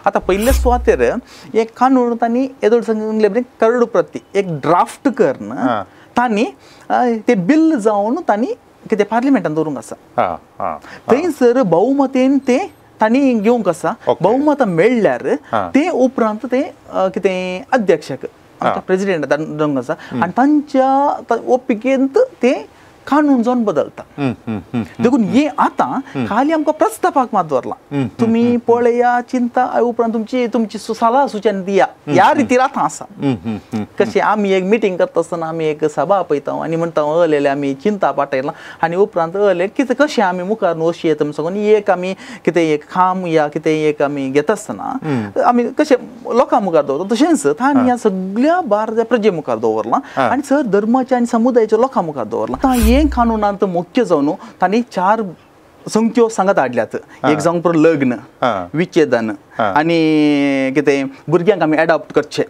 आतां पयले सुवातेर एक कानून तांणी येदोळ सांगले करडू प्रती एक ड्राफ्ट करून तांणी ते बिल जावन तांणी कितें पार्लिमेंटान दवरूंक आसा. थंयसर बहुमतेन ते तांणी घेवंक आसा. बहुमतां मेळ्ळ्यार ते उपरांत ते कितें अध्यक्षक आमच्या प्रेजिडेंट दवरूंक आसा आनी तांच्या ओपिकेंत ते कानून जावन बदलता. देखून हे आतां खाली आमकां प्रस्तापाक मात दवरला, तुमी पळया चिंता उपरांत तुमची तुमची सलाह सुचन दिया ह्या रितीर आतां आसा. कशें आमी एक मिटींग करता आसतना आमी एक सभा आपयता आनी म्हणटा अलेले आमी चिंता पाठयला आनी उपरांत अले कितें कशें आमी मुखार वशी येता म्हण सांगून एक आमी कितें एक खाम या कितें एक आमी घेता आसतना आमी कशें लोकां मुखार दवरता तशेंच तांणी ह्या सगळ्या भारतीय प्रजे मुखार दवरलां आनी सर धर्माच्या आनी समुदायाच्या लोकां मुखार दवरलां. हे कानूनांत मुख्य जावन तांणी चार संख्यो सांगत हाडल्यात. एक जावन पुरो लग्न, विच्छेदन आनी कितें भुरग्यांक आमी एडॉप्ट करचे.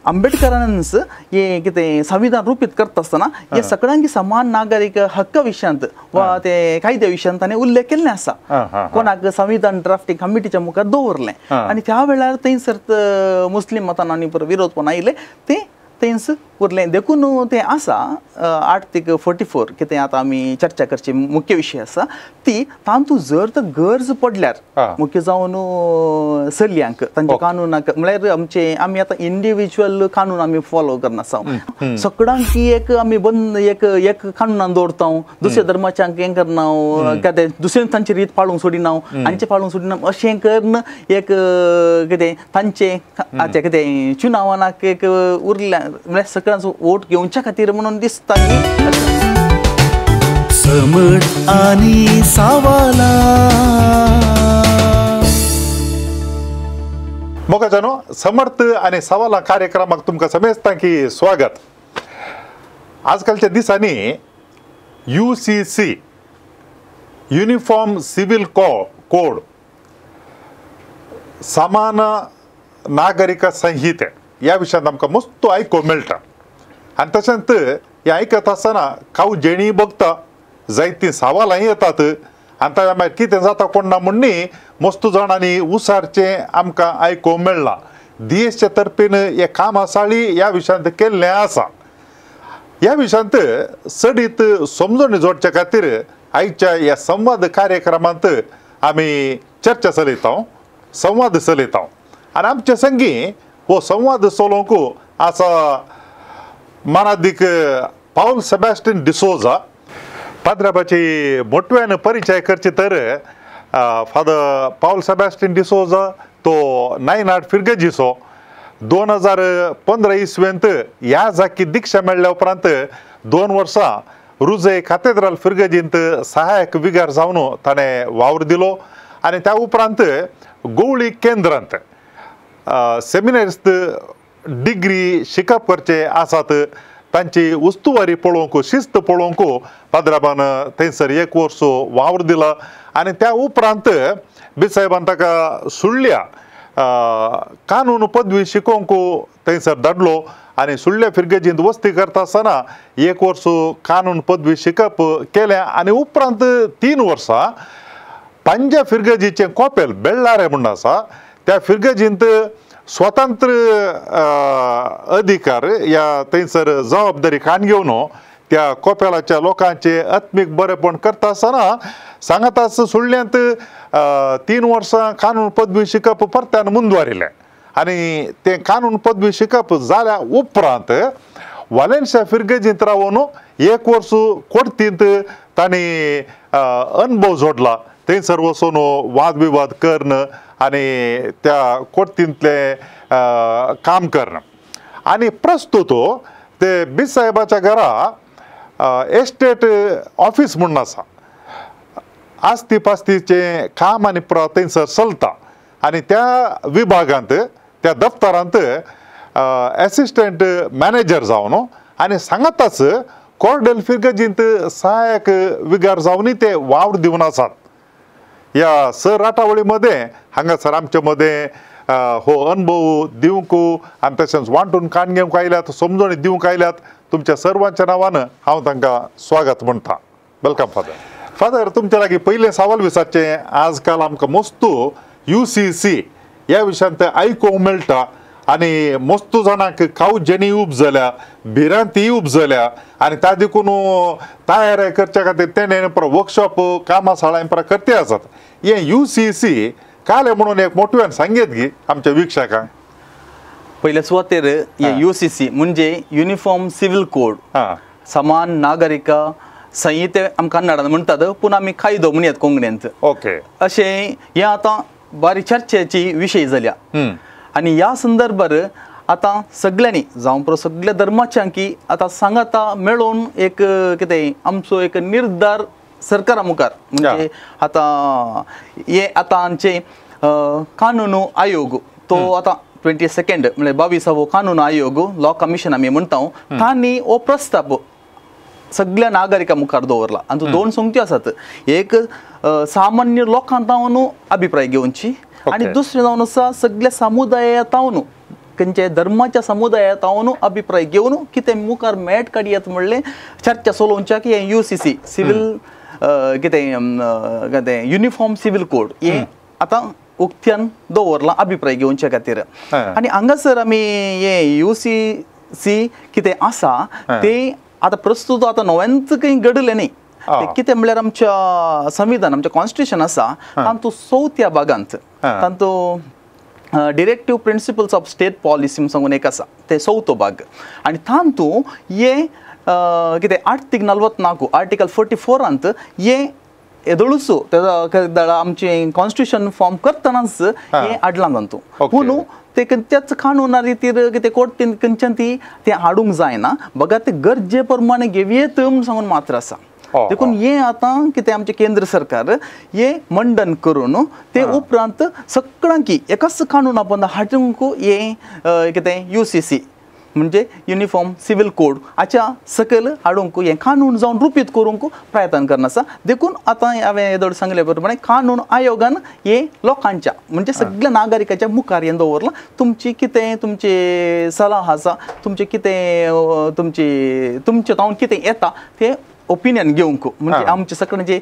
आंबेडकरानच हे कितें संविधान रुपीत करता आसतना हे सगळ्यांक समान नागरीक हक्क विशयांत वा ते कायद्या विशयांत ताणें उल्लेख केल्ले आसा. कोणाक संविधान ड्राफ्टिंग कमिटीच्या मुखार दवरलें आनी त्या वेळार थंयसर मुस्लीम मतान आनी विरोध पण आयले ते थंयच उरलें. देखून तें आसा आर्टीकल 44 कितें आतां आमी चर्चा करची मुख्य विशय आसा ती तातूंत जर तर गरज पडल्यार मुख्य जावन चलयांक तांच्या कानूनाक म्हळ्यार आमचे आमी आतां इंडिविज्युअल कानून आमी फॉलो करनासा, सगळ्यांक एक आमी बंद एक एक कानूनान दवरता, दुसऱ्या धर्माच्यांक हें करना, कितें दुसऱ्यान तांची रीत पाळूंक सोडिना, हांचे पाळूंक सोडिना अशें करून एक कितें तांचें आतां कितें चुनावानाक एक उरल्या म्हळ्यार सगळ्यांचो वोट घेवच्या खातीर म्हणून दिसता. समट आनी सावाला मोगाजानो, समर्थ आनी सवाला कार्यक्रमाक तुमकां समेस्तां की स्वागत. आजकालच्या दिसांनी UCC uniform civil code समान नागरिक संहिते ह्या विशयांत आमकां मस्त आयकूंक मेळटा. आनी तशेंच हें आयकत आसतना काव जेणी बघता जायतीं सवालां येतात आनी ताच्या मागीर कितें जाता कोण ना म्हूण न्ही मस्त जाणांनी उसारचें आमकां आयकूंक मेळ्ळां. देशच्या तर्फेन हें काम आसाळी ह्या विशयांत केल्लें आसा. ह्या विशयांत चडीत समजणी जोडच्या खातीर आयच्या ह्या संवाद कार्यक्रमांत आमी चर्चा चलयता, संवाद चलयता आनी आमचे संगी हो संवाद चलोवंक आसा मानादीक पावल सेबॅस्टियन डिसोजा. पाद्राबाची मोटव्यान परिचय करचे तर फादर पावल सेबॅस्टियन डिसोजा तो नायनाट फिर्गजीचो 2015 इसवेंत ह्या जाकी दीक्षा मेळ्ळ्या उपरांत 2 वर्सां रुजय कातेद्राल फिर्गजींत सहायक विगार जावन ताणें वावर दिलो आनी त्या उपरांत गोवळी केंद्रांत सेमिनारिस्त डिग्री शिकप करचे आसात तांची उस्तुवारी पळोवंक शिस्त पळोवंक पाद्राबान थंयसर 1 वर्स वावर दिला आनी त्या उपरांत बिसाहेबान ताका सुळ्ळ्या कानून पदवी शिकोवंक थंयसर धाडलो आनी सुळ्ळ्या फिर्गजींत वस्ती करता आसतना 1 वर्स कानून पदवी शिकप केलें आनी उपरांत 3 वर्सां पंजा फिर्गजीचें कोपेल बेळ्ळारे म्हूण आसा त्या फिर्गजींत स्वतंत्र अधिकार ह्या थंयसर जबाबदारी खाण घेवन त्या कोपेलाच्या लोकांचे आत्मीक बरेपण करता आसतना सांगाताच सुळ्ळ्यांत 3 वर्सां कानून पदवी शिकप परत्यान मुंदवारिलें आनी तें कानून पदवी शिकप जाल्या उपरांत वालेन्शिया फिर्गजींत रावन 1 वर्स कोर्तींत तांणी अनुभव जोडला. थंयसर वचून वादविवाद करून आनी त्या कोर्तींतलें काम करणं आनी प्रस्तुत ते बिसाहेबाच्या घरा एस्टेट ऑफीस म्हणून आसा. आस्ती पास्तीचें काम आनी थंयसर चलता आनी त्या विभागांत त्या दफ्तरांत एसिस्टंट मॅनेजर जावन आनी सांगाताच कॉर्डेल फिर्गजींत सहायक विगार जावनूय ते वावर दिवन आसात. ह्या सर राटावळी मदें हांगासर आमचे मदें हो अनुभव दिवंक आनी तशेंच वांटून काण घेवंक आयल्यात, समजणी दिवंक आयल्यात. तुमच्या सर्वांच्या नांवान हांव तांकां स्वागत म्हणटा. Welcome father. Father, तुमच्या लागीं पयलें सवाल विचारचें, आजकाल आमकां मस्तू UCC ह्या विशयांत आयकूंक मेळटा आनी मस्त जाणांक कावजेणी उपजल्या, भिरांती उपजल्या आनी ता देखून तयार करच्या खातीर तेणें वर्कशॉप कामासाळां पर करते आसात. हें you see सी काले म्हणून एक मोठ्यान सांगेत गी आमच्या वीक्षकांक. पयल्या सुवातेर हे you see सी म्हणजे युनिफॉर्म सिव्हील कोड, समान नागरिका संहिते आमकां कन्नडान म्हणटात पूण आमी कायदो म्हणयात कोंकणींत. ओके, अशें हें आतां बारी चर्चेची विशय जाल्या आनी ह्या संदर्भार आतां सगळ्यांनी जावं पुरो सगळ्या धर्माच्यांकी आतां सांगाता मेळोवन एक कितें आमचो एक निर्धार सरकारा मुखार म्हणजे आतां हे आतां आमचे कानून आयोग तो आतां 22 म्हळ्यार 22वो कानून आयोग लॉ कमिशन आमी म्हणटा तांणी हो प्रस्ताव सगळ्या नागरिकां मुखार दवरला. आनी दोन संगत्यो आसात, एक सामान्य लोकां तावन अभिप्राय घेवची आनी दुसरें जावन आसा सगळ्या समुदाया तावन खंयच्या धर्माच्या समुदाया तावन अभिप्राय घेवन कितें मुखार मेट काडयात म्हणलें चर्चा चलोवच्या की हें you see C civil कितें कितें युनिफॉर्म सिव्हील कोड हें आतां उक्त्यान दवरलां अभिप्राय घेवच्या खातीर. आनी हांगासर आमी हें you see सी कितें आसा तें आतां प्रस्तुत आतां नव्यानच खंय घडलें न्ही. कितें म्हणल्यार आमच्या संविधान आमचें कॉन्स्टिट्युशन आसा तातूंत चवथ्या भागांत तातूंत directive principles of state policy म्हूण सांगून एक आसा ते चवथो भाग आनी तातूंत हें कितें आर्टीकल 44 आर्टिकल 44 हें येदोळूच आमचें कॉन्स्टिट्युशन फॉर्म करतनाच हें हाडलां तातूंत. पूण ते त्याच कानूना रितीर कितें कोर्टीन खंयच्यान ती तें हाडूंक जायना बघा ते गरजे प्रमाणे घेवयेत म्हूण सांगून मात्र आसा. देखून हें आतां कितें आमचें केंद्र सरकार हें मंडन करून ते उपरांत सगळ्यांकी एकाच कानूना पोंदा हाडूंक हें कितें you see सी म्हणजे युनिफॉर्म सिव्हील कोड हाच्या सकयल हाडूंक हें कानून जावन रुपीत करूंक प्रयत्न करना आसा. देखून आतां हांवें येदोळ सांगले प्रमाणे कानून आयोगान हें लोकांच्या म्हणजे सगळ्या नागरिकाच्या मुखार हें दवरलां. तुमची कितें तुमची सलाह आसा, तुमचें कितें तुमची तुमचें तावन कितें येता तें ओपिनियन घेवंक म्हणजे आमचे सगळें जे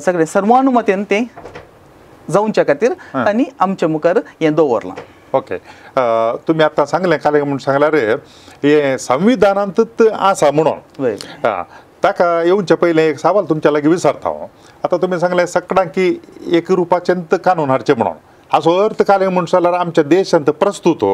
सगळें सर्वानुमतेन तें जावच्या खातीर तांणी आमच्या मुखार हें दवरलां. ओके, तुमी आतां सांगलें काल म्हूण सांगल्यार हें संविधानांतूच आसा म्हणून ताका येवचे पयलें एक सवाल तुमच्या लागीं विचारता हांव. आतां तुमी सांगलें सगळ्यांकी एक रुपाचें कानून हाडचें म्हणून, हाचो अर्थ काल म्हूण जाल्यार आमच्या देशांत प्रस्तुत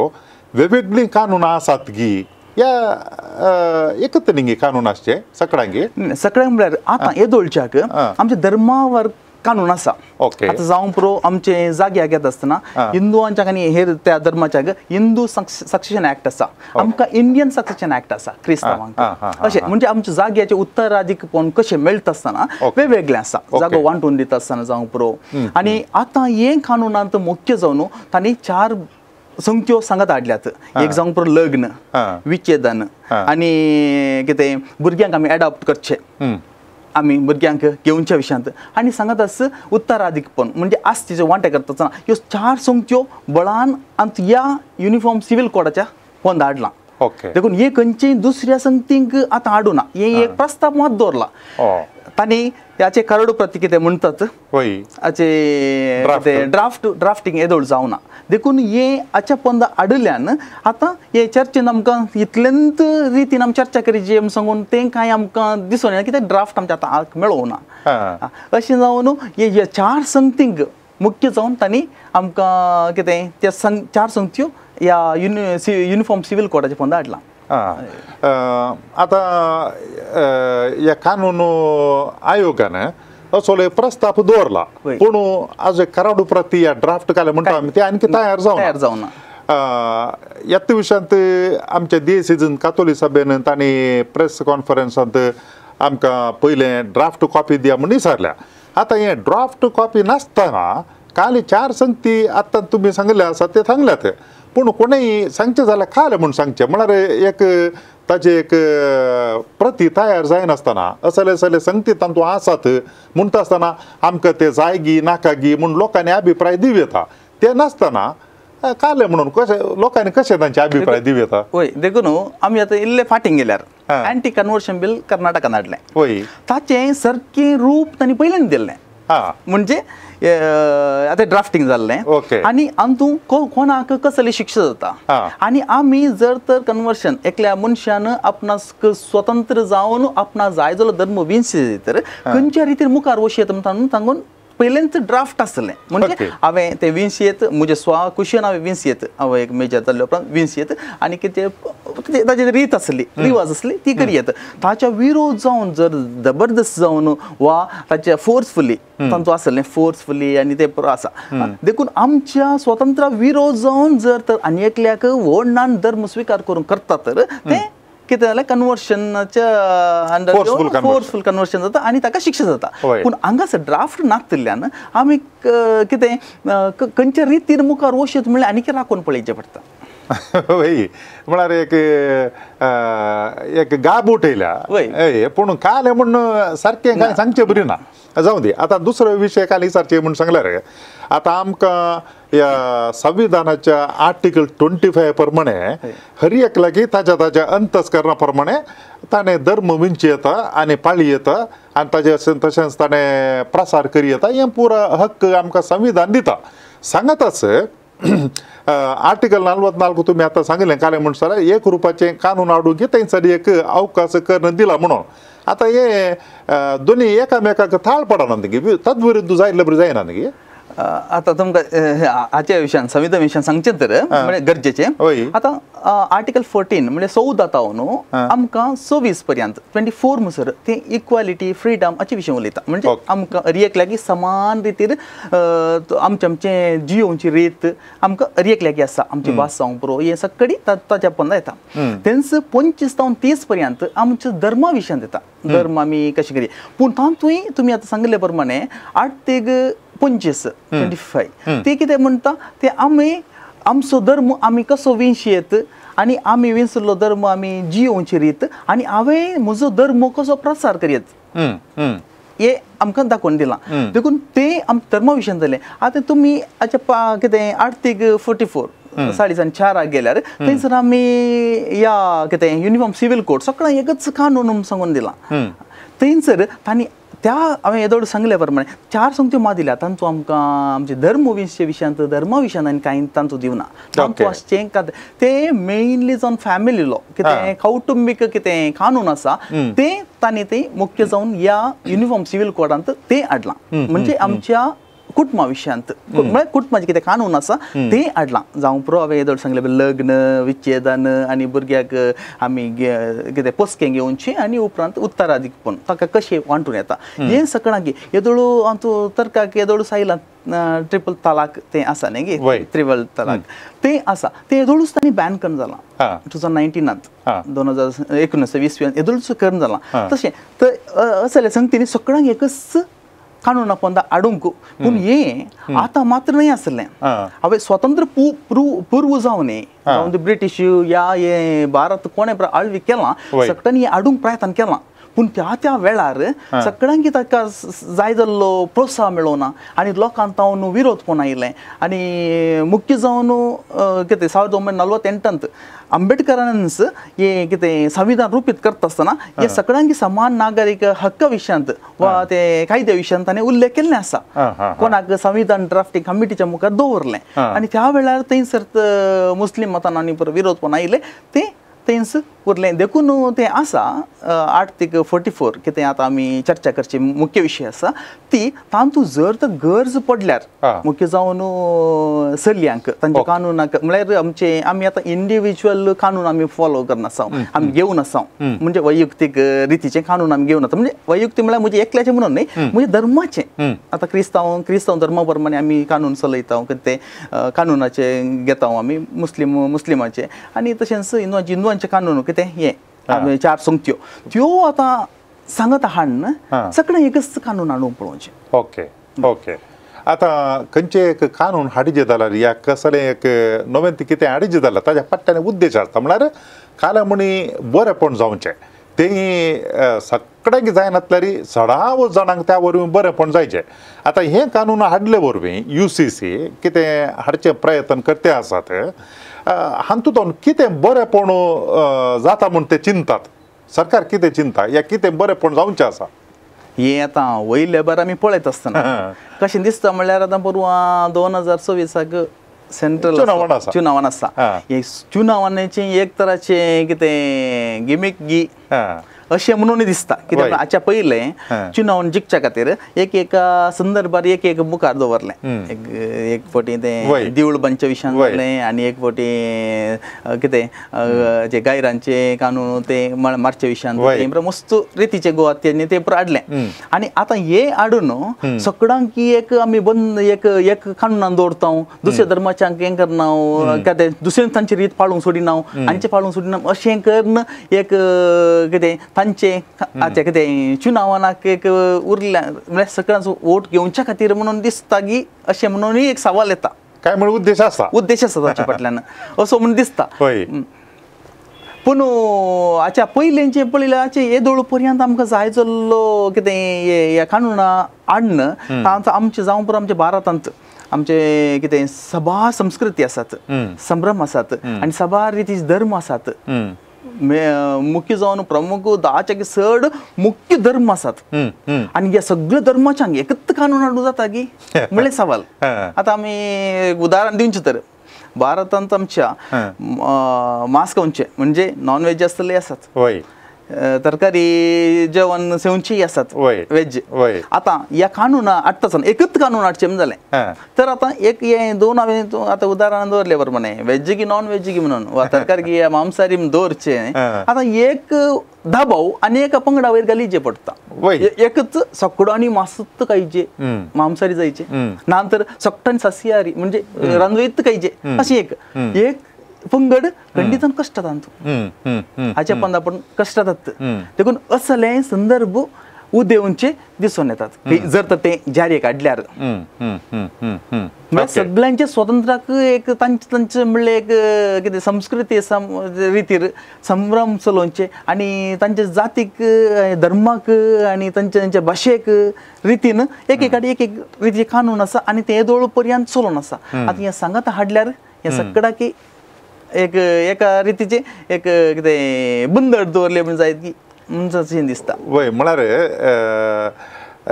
वेगवेगळीं कानूनां आसात गी या एकच न्ही कानून आसचे सगळ्यांकी? सगळ्यांक म्हळ्यार आतां येदोळच्याक आमच्या धर्मावर कानून आसा. आतां जावं पुरो आमचे जाग्याक घेता आसतना हिंदुआंच्या आनी हेर त्या धर्माच्या हिंदू सक्सेशन एक्ट आसा, आमकां इंडियन सक्सेशन एक्ट आसा क्रिस्तांवांक. अशें म्हणजे आमच्या जाग्याचे उत्तराधिकपण कशें मेळटा आसतना वेगवेगळें आसा, जागो वांटून दिता आसतना जावं पुरो. आनी आतां हें कानूनांत मुख्य जावन तांणी 4 संगत्यो सांगत हाडल्यात. एक जावं पुरो लग्न, विच्छेदन आनी कितें भुरग्यांक आमी एडॉप्ट करचें, आमी भुरग्यांक घेवच्या विशयांत आनी सांगत आस उत्तराधिकपण म्हणजे आस्तीचे वांटे करता आसतना ह्यो 4 संगत्यो बळान आनी ह्या युनिफॉर्म सिव्हील कोडाच्या पोंदा हाडलां. देखून हे खंयचेय दुसऱ्या संगतींक आतां हाडूना, हे एक प्रस्ताव मात दवरला तांणी. ह्याचे करडो प्रती कितें म्हणटात हाचे ड्राफ्टींग येदोळ जावना. देखून हे हाच्या पोंदा हाडिल्ल्यान आतां हे चर्चेन आमकां इतलेंत रितीन आमी चर्चा करीची म्हूण सांगून तें कांय आमकां दिसून येना कित्याक ड्राफ्ट आमच्या आतां मेळोवना. अशें जावन हे 4 संगतींक मुख्य जावन तांणी आमकां कितें त्या 4 संगत्यो ह्या युनिफॉर्म सिव्हील कोडाच्या पोंदा हाडलां. आतां ह्या कानून आयोगान असो प्रस्ताव दवरला पूण आज कराडू प्रती ह्या ड्राफ्ट काल म्हणटा आमी ते आणखी तयार जावना. ह्याच विशयांत आमच्या देश कातोली सभेन तांणी प्रेस कॉन्फरन्सांत आमकां पयलें ड्राफ्ट कॉपी दिया म्हूण विचारल्या. आतां हें ड्राफ्ट कॉपी नासतना काल 4 संगती आतां तुमी सांगले आसा ते सांगल्यात पूण कोणूय सांगचें जाल्यार काल म्हूण सांगचें म्हळ्यार एक ताजे एक प्रती तयार जायनासतना असले असले संगती तातूंत आसात म्हणटा आसतना आमकां ते जाय गी नाका गी म्हूण लोकांनी अभिप्राय दिवं येता. ते नासतना काल म्हणून कशें लोकांनी कशें तांचे अभिप्राय दिवं येता? वय, देखून आमी आतां इल्ले फाटीं गेल्यार एंटी कन्वर्शन बील कर्नाटकान हाडलें, ताचें सारकें रूप तांणी पयलींच दिल्लें. म्हणजे आतां ड्राफ्टिंग जाल्लें आनी अंतू कोणाक कसली शिक्षा जाता आनी आमी जर तर कन्वर्शन एकल्या मनशान आपणाक स्वतंत्र जावन आपणा जाय जालो धर्म विंची तर खंयच्या रितीन मुखार वचयेत म्हणून सांगून पहिल्यांच ड्राफ्ट आसलें. म्हणजे हांवें तें विंचयेत म्हजे स्वा कुशीन हांवें विंचयेत हांवें एक मेजर जाल्ले उपरांत विंचयेत आनी कितें ताची रीत आसली रिवाज आसली ती करयेत. ताच्या विरोध जावन जर जबरदस्त जावन वा ताच्या फोर्सफुली तांचो आसलें फोर्सफुली आनी ते आसा देखून आमच्या स्वतंत्र विरोध जावन जर तर आनी एकल्याक व्हडनान धर्म स्विकार करून करता तर तें कितें जालें कन्वर्शनाच्या अंडर फोर्सफूल कन्वर्शन जाता आनी ताका शिक्षा जाता. पूण हांगासर ड्राफ्ट नासतल्यान आमी कितें खंयच्या रितीन मुखार वचत म्हणल्यार आनी राखून पळोवचें पडटा. वय म्हळ्यार एक एक गाब उठयल्या हय पूण काल म्हूण सारकें कांय सांगचें बरी ना. जावं दी आतां दुसरो विशय काल विचारचें म्हूण सांगल्यार आतां आमकां ह्या संविधानाच्या आर्टिकल 25 प्रमाणे हर एक लागीं ताज्या ताज्या अंतस्करणा प्रमाणे ताणें धर्म विंची येता आनी पाळी येता आनी ताजे तशेंच ताणें प्रसार करी येता हें पुरा हक्क आमकां संविधान दिता. सांगताच आर्टिकल 44 तुमी आतां सांगिल्लें काल म्हूण जाल्यार एक रुपाचें कानून हाडून की तेंच्यानी एक अवकाश करून दिला म्हणून आतां हे दोनी एकामेकाक थाळ पडना न्ही तद्विरुद्ध जायल्ले बरें जायना न्ही. आतां तुमकां हाच्या विशयान संविधान विशयान सांगचें तर म्हणजे गरजेचें. आतां आर्टिकल 14 म्हणजे 14 न्हू आमकां 26 पर्यंत 24 म्हणसर ते इक्वालिटी फ्रीडम हाचे विशय उलयता. म्हणजे आमकां हर एकल्याकी समान रितीर आमचे आमचें जियोवची रीत आमकां हर एकल्याकी आसा आमची भास जावंक पुरो हें सगळी ताच्या पोंदा येता. तेंच 25 जावन 30 पर्यंत आमच्या धर्मा विशयांत येता धर्म आमी कशें करी. पूण तातूंय तुमी आतां सांगिल्ले प्रमाणे आर्टिकल 25 25 ते कितें म्हणटा ते आमी आमचो धर्म आमी कसो विंचयेत आनी आमी विंचलो धर्म आमी जियोवची रीत आनी हांवें म्हजो धर्म कसो प्रसार करयेत हे आमकां दाखोवन दिलां. देखून ते आम धर्मा विशयान जालें. आतां तुमी हाच्या कितें आर्टिकल 44 4.5 गेल्यार थंयसर आमी ह्या कितें युनिफॉर्म सिवील कोड सगळें एकच कानून सांगून दिलां. थंयसर तांणी त्या हांवें येदोळ सांगले प्रमाणे 4 संगत्यो मा दिल्या तांचो आमकां आमचे धर्म विशयांत धर्मा विशयांत आनी कांय तांचो दिवना. तांचो आसचें ते मेनली जावन फॅमिली लॉ कितें कौटुंबीक कितें कानून आसा ते तांणी ते मुख्य जावन ह्या युनिफॉर्म सिवील कोडांत ते हाडलां. म्हणजे आमच्या कुटुंबा विशयांत म्हळ्यार कुटुंबाचें कितें कानून आसा तें हाडलां. जावं पुरो हांवें येदोळ सांगलें लग्न विच्छेदन आनी भुरग्याक आमी कितें पोसकें घेवचें आनी उपरांत उत्तराधिकपण ताका कशें वांटून येता हें सगळ्यांक येदोळ हांव तर्काक येदोळ सायलां ट्रिपल तलाक तें आसा न्ही गे त्रिपल तलाक तें आसा तें येदोळूच तांणी बॅन करून जालां 2019 2019 20 येदोळूच करून जालां. तशें तर असलें संगतींनी सगळ्यांक एकच कानून पोंदा हाडूंक. पूण हें आतां मात्र न्हय आसलें हांवें स्वतंत्र पूर्व जावन जावन ब्रिटीश ह्या हे भारत कोणें आळवी केलां सगळ्यांनी हें हाडूंक प्रयत्न केलां. पूण त्या त्या वेळार सगळ्यांक ताका जाय जाल्लो प्रोत्साहन मेळोना आनी लोकांक तावन विरोध पण आयलें आनी मुख्य जावन कितें 1948 आंबेडकरानच हें कितें संविधान रुपीत करता आसतना हे सगळ्यांक समान नागरीक हक्का विशयांत वा ते कायद्या विशयांत ताणें उल्लेख केल्ले आसा. कोणाक संविधान ड्राफ्टिंग कमिटीच्या मुखार दवरलें आनी त्या वेळार थंयसर मुस्लीम मतान आनी विरोध पण आयले ते थंयच उरलें. देखून तें आसा आर्टिकल 44 कितें आतां आमी चर्चा करची मुख्य विशय आसा ती तातूंत जर तर गरज पडल्यार मुख्य जावन चलयांक तांच्या कानूनाक म्हळ्यार आमचे आमी आतां इंडिविज्युअल कानून आमी फॉलो करनासा आमी घेवन आसा म्हणजे वैयक्तीक रितीचें कानून आमी घेवन आसा. म्हणजे वैयक्तीक म्हळ्यार म्हजें एकल्याचें म्हणून न्ही म्हणजे धर्माचें. आतां क्रिस्तांव क्रिस्तांव धर्मा प्रमाणे आमी कानून चलयता ते कानूनाचें घेता आमी मुस्लीम मुस्लिमाचें आनी तशेंच हिंदवांचें कानून कितें हें 4 संगत्यो त्यो आतां सांगत हाडून सगळें एकच कानून हाडूंक पळोवचें. ओके ओके आतां खंयचें एक कानून हाडीचे जाल्यार या कसलें एक नवें कितें हाडीचें जाल्यार ताज्या फाटल्यान उद्देश आसता म्हळ्यार काल्या म्हणी बरेंपण जावचें तें सगळ्यांक जायनासल्यार सडाव जाणांक त्या वरवीं बरेंपण जायचें. आतां हें कानून हाडले वरवीं UCC कितें हाडचें प्रयत्न करते आसात हातूंत कितें बरेंपण जाता म्हूण ते चिंतात सरकार कितें चिंता या कितें बरेंपण जावचें आसा. हे आतां वयले बार आमी पळयत आसतना कशें दिसता म्हणल्यार आतां परवां 2024 सेंट्रल चुनावान आसा हे चुनावानाचें एक तराचें कितें गिमीक गी अशें म्हणून दिसता कित्याक हाच्या पयलें चुनावान जिखच्या खातीर एक एका संदर्भार एक एक मुखार दवरलें एक एक फावटी तें देवूळ बांदच्या विशयान जालें आनी एक फावटी कितें जे गायरांचे कानून ते मारच्या विशयान तें मस्त रितीचे गोवा तेणी तें हाडलें आनी आतां हे हाडून सगळ्यांक एक आमी बंद एक एक कानुनान दवरता दुसऱ्या धर्माच्यांक हें करना कितें दुसऱ्यान तांची रीत पाळूंक सोडिना हांचे पाळूंक सोडिना अशें करून एक कितें तांचे आतां कितें चुनावानाक एक उरल्या म्हळ्यार सगळ्यांचो वोट घेवच्या खातीर म्हणून दिसता की अशें म्हणूनय एक सवाल येता काय म्हणून उद्देश आसा उद्देश आसा ताच्या फाटल्यान असो म्हणून दिसता पूण हाच्या पयलेंचे पळयल्यार हाचे येदोळ पर्यंत आमकां जाय जाल्लो कितें ह्या कानुना हाडन आमचें जावं पुरो आमच्या भारतांत आमचे कितें सभा संस्कृती आसात संभ्रम आसात आनी सभार रितीचे धर्म आसात मुख्य जावन प्रमुख 10च्या चड मुख्य धर्म आसात आनी ह्या सगळ्या धर्माच्यांक एकच कानून हाडूं जाता की म्हणलें सवाल आतां आमी उदाहरण दिवचें तर भारतांत आमच्या मांस खावचें म्हणजे नॉन व्हेज आसतले आसात तरकारी जेवण सेवचीय आसात वेज आतां ह्या कानूना हाडटा आसतना एकच कानून हाडचें म्हण जालें तर आतां एक हें दोन हांवें आतां उदाहरण दवरलें प्रमाणे वेज की नॉन वेज की म्हणून वा तरकारी की मांसाहारी म्हण दवरचें आतां एक दबाव आनी एका पंगडा वयर घालीचे पडटा एकच सगळ्यांनी मांसूच खायचे मांसाहारी जायचे ना तर सगळ्यांनी सस्याहारी म्हणजे रांदवयत खायचे अशें एक एक पंगड खंडितान कश्टात हाच्या पंदा पण कश्टात देखून असले संदर्भ उदेवचे दिसून येतात जर तर ते जारी काडल्यार म्हळ्यार सगळ्यांचे स्वतंत्राक एक तांचे तांचे म्हणलें एक कितें संस्कृती रितीर संभ्रम चलोवचे आनी तांच्या जातीक धर्माक आनी तांच्या तांच्या भाशेक रितीन एक एक एक एक रितीचे कानून आसा आनी ते येदोळ पर्यंत चलोवन आसा आतां हें सांगात हाडल्यार हें सगळ्याक एक एका रितीचे एक कितें बंदर दवरलें म्हण जायत की म्हणून दिसता वय म्हळ्यार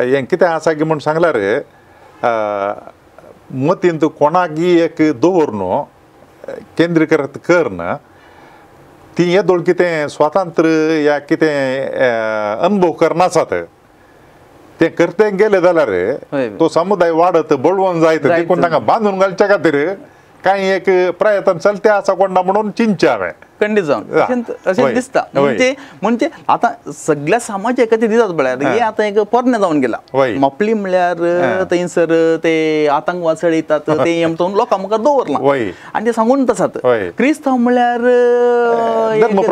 हें कितें आसा की म्हूण सांगल्यार मतींत कोणाकी एक दवर न्हू केंद्रीकृत कर ती येदोळ कितें स्वातंत्र्य या कितें अनुभव करनासात ते करते गेले जाल्यार तो समुदाय वाडत बळवंत जायत देखून तांकां बांदून घालच्या खातीर कांय एक प्रयत्न चलते आसा कोण ना म्हणून चिंतचें हांवें खंडीत जावन अशें दिसता म्हणजे म्हणजे आतां सगळ्या समाज एकाचे दितात म्हळ्यार हे आतां एक पोरणें जावन गेला मोपली म्हळ्यार थंयसर ते आतंकवाद चडयतात ते हें लोकां मुखार दवरलां आनी ते सांगून आसात क्रिस्तांव म्हळ्यार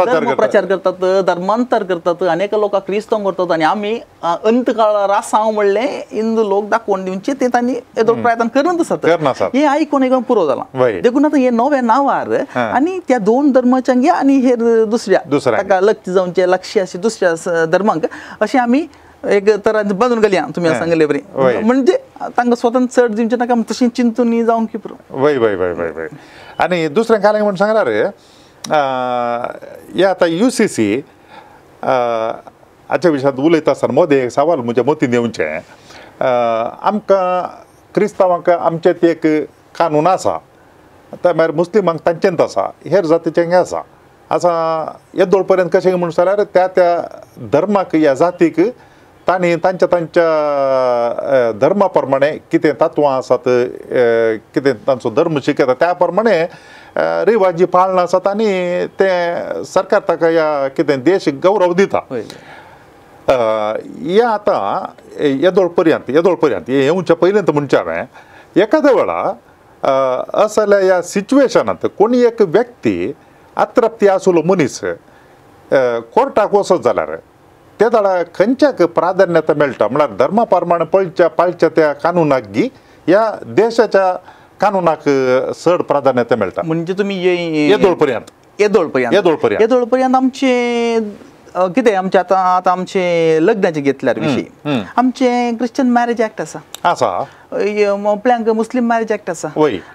धर्म प्रचार करतात धर्मांतर करतात अनेक लोकांक क्रिस्तांव करतात आनी आमी अंत काळार आसा म्हणलें हिंदू लोक दाखोवन दिवचे ते तांणी येदो प्रयत्न करूंक आसात हें आयकून आयकून पुरो जालां देखून आतां हे नव्या नांवार आनी त्या दोन धर्माच्या आनी हेर दुसऱ्या ताका लक्ष जावचे लक्ष अशें दुसऱ्या धर्मांक अशें आमी एक तरा बांदून घालया तुमी सांगले बरी म्हणजे तांकां स्वतंत्र चड दिवचें नाका तशें चिंतून जावंक की पुरो वय वय वय वय वय आनी दुसरें काय म्हूण सांगल्यार हे आतां you see सी हाच्या विशयांत उलयता आसतना मदें एक सवाल म्हज्या मतींत येवचें आमकां क्रिस्तांवांक आमचें ते एक कानून आसा त्या भायर मुस्लिमांक तांचेंत आसा हेर जातीचें आसा आतां येदोळ पर्यंत कशें म्हूण जाल्यार त्या त्या धर्माक ह्या जातीक तांणी तांच्या तांच्या धर्मा प्रमाणे कितें तत्वां आसात कितें तांचो धर्म शिकयता त्या प्रमाणे रिवाजी पाळणा आसात आनी तें सरकार ताका ह्या कितें देश गौरव दिता हें आतां येदोळ पर्यंत येदोळ पर्यंत हें येवच्या पयलींत म्हणचें हांवें एखाद्या वेळा असल्या ह्या सिच्युएशनांत कोणी एक व्यक्ती अतृप्ती आसलो मनीस कोर्टाक वचत जाल्यार ते जाल्यार खंयच्याक प्राधान्यता मेळटा म्हळ्यार धर्मा प्रमाणे पळच्या पाळच्या त्या कानुनाक गी ह्या देशाच्या कानुनाक चड प्राधान्यता मेळटा म्हणजे तुमी येदोळ पर्यंत येदोळ पर्यंत येदोळ पर्यंत येदोळ पर्यंत आमचे कितें आमचे आतां आतां आमचे लग्नाचे घेतल्यार विशय आमचे क्रिश्चन मॅरेज एक्ट आसा आसा, आपल्यांक मुस्लीम मॅरेज एक्ट आसा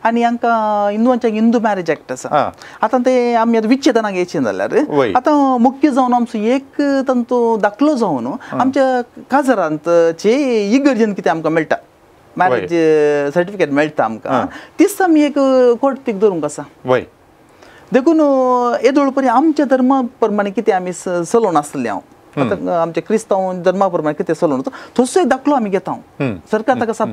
आनी हांकां हिंदूंच्या हिंदू मॅरेज एक्ट आसा. आतां ते आमी आतां विच्छेदनाक येयचें जाल्यार आतां मुख्य जावन आमचो एक तांचो दाखलो जावन आमच्या काजरांत चे इगर्जेन कितें आमकां मेळटा मॅरेज सर्टिफिकेट मेळटा आमकां तीच आमी एक कोर्टीक दवरूंक आसा. देखून येदोळ पर्यंत आमच्या धर्मा प्रमाणे कितें आमी चलोवन आसलें हांव आतां आमच्या क्रिस्तांव धर्मा प्रमाणे कितें चलोवन तसो एक दाखलो आमी घेता. सरकार ताका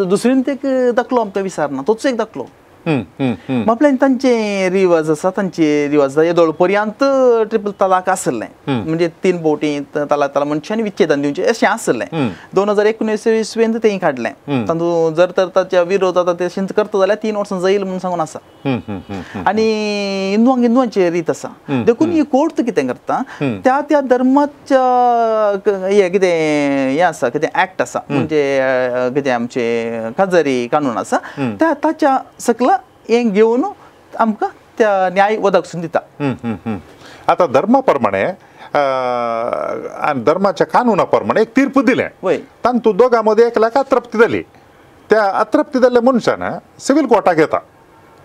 दुसरीन एक दाखलो आमकां विचारना, तोच एक दाखलो म्हटल्यार तांचे रिवाज आसा, तांचे रिवाज येदोळ पर्यंत ट्रिपल तलाक आसलें, म्हणजे 3 बोटी तलाक तलाक म्हणचे आनी विच्छेदन दिवचें अशें आसलें. 2019 इसवेंत तें काडलें. तातूंत जर तर ताच्या विरोध आतां ते करता जाल्यार 3 वर्सां जाईल म्हणून सांगून आसा. आनी हिंदुवांक हिंदुवांची रीत आसा. देखून ही कोर्ट कितें करता त्या त्या धर्माच्या हें कितें हें आसा कितें एक्ट आसा म्हणजे कितें आमचें काजारी कानून आसा त्या ताच्या सकला हें घेवन आमकां त्या न्याय वदकसून दिता. आतां धर्मा प्रमाणे आनी धर्माच्या कानुना प्रमाणे एक तीर्प दिलें, तातूंत दोगां मदीं एकल्याक अतृप्ती जाली. त्या अतृप्ती जाल्ल्या मनशान सिवील कोर्टाक येता.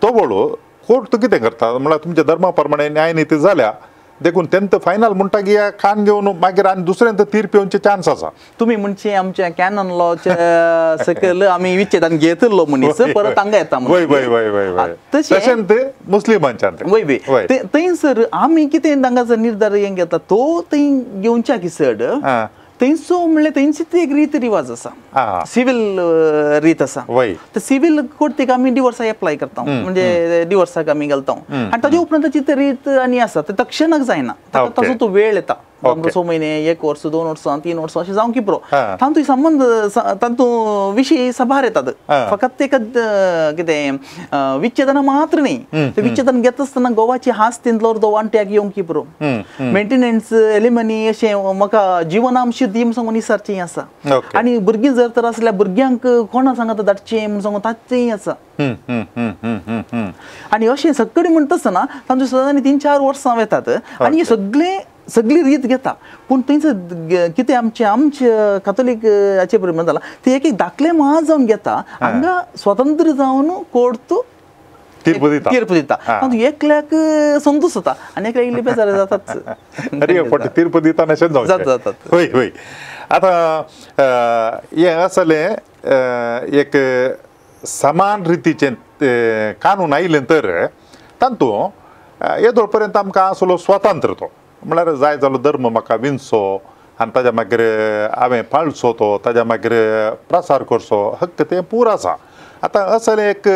तो वळू कोर्ट कितें करता म्हळ्यार तुमच्या धर्मा प्रमाणे न्यायनिती जाल्या देखून तेंत फायनल म्हणटा की कान घेवन मागीर आनी दुसऱ्यांत तीर्प येवचे चान्स आसा. तुमी म्हणचे आमच्या कॅनन लॉच्या सकयल आमी विच्छेदान घेतिल्लो मनीस परत हांगा येता. वय वय वय वय वय तशें ते मुस्लिमांच्यान वय वय थंयसर आमी कितें हांगासर निर्धार हें घेता तो थंय घेवच्या की चड थंयसो म्हणल्यार थंयची ती एक रीत रिवाज आसा, सिवील रीत आसा. तर सिवील कोर्टीक आमी डिवोर्साक एप्लाय करता, म्हणजे डिवोर्साक आमी घालता आनी ताजे उपरांत ताची ती रीत आनी आसा ते तक्षणाक जायना, ताचो तो वेळ येता 6 महिने 1 वर्स 2 वर्सां 3 वर्सां अशें जावंक की पुरो. तातूंत संबंद तातूंत विशय साबार येतात. फकत एक कितें विच्छेदना मात्र न्ही, ते विच्छेदन घेता आसतना गोवाची हास तितलो अर्दो वांट्याक येवंक की पुरो, मेंटेनन्स एलिमनी अशें म्हाका जिवनांश दी म्हूण सांगून विचारचें आसा. आनी भुरगीं जर तर आसल्यार भुरग्यांक कोणा सांगता धाडचें म्हूण सांगून ताचेंय आसा. आनी अशें सगळें म्हणटा आसतना तांचे सदां 3-4 वर्सां वेतात आनी हे सगळें सगळी रीत घेता. पूण थंयसर कितें आमचे आमचे कातोलीक हाचे प्रमाण जाला ते एक एक दाखले मात जावन घेता. हांगा स्वतंत्र जावन कोर्ट तीर्प दिता, तीर्प दिता. तातूंत एकल्याक संतोश जाता आनी एकल्याक इल्ले बेजार जाताच. अरे फट तीर्प दिता अशें जातात. हय हय. आतां हें आसलें एक समान रितीचें कानून आयलें तर तातूंत येदोळ पर्यंत आमकां आसलो स्वातंत्र्य तो म्हळ्यार जाय जालो धर्म म्हाका विंचो आनी ताज्या मागीर हांवें पाळचो तो ताज्या मागीर प्रसार करचो हक्क तें पूर आसा. आतां असलें एक